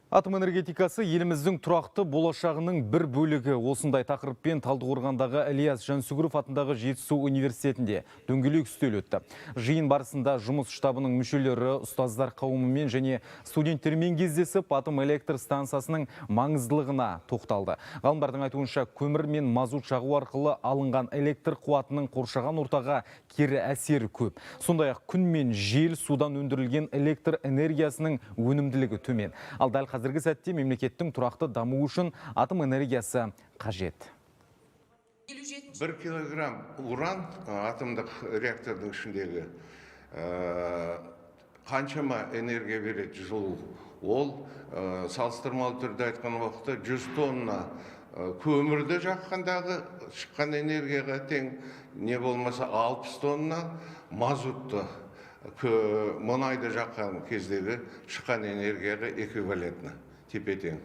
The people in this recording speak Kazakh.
Атом энергетикасы – еліміздің тұрақты болашағының бір бөлігі. Осындай тақырыппен Талдықорғандағы Ілияс Жансүгіров атындағы Жетісу университетінде дөңгелек үстел өтті. Жиын барысында жұмыс штабының мүшелері ұстаздар қауымымен және студенттермен кездесіп, атом электр станциясының маңыздылығына тоқталды. Ғалымдардың айтуынша, көмір мен мазут жағу арқылы алынған электр қуатының қоршаған ортаға кері әсері көп. Сондай-ақ күн мен жел, судан өндірілген электр энергиясының өнімділігі төмен. Ал дәл қазіргі сәтте мемлекеттің тұрақты дамуы үшін атом энергиясы қажет. 1 килограмм уран атомдық реактордың ішіндегі қаншама энергия береді, жылу. Ол салыстырмалы түрде айтқан уақытта 100 тонна көмірді жаққандағы шыққан энергияға тең, не болмаса 60 тонна мазутты, мұнайды жаққан кездегі шыққан энергияға эквивалентні, тепе тең.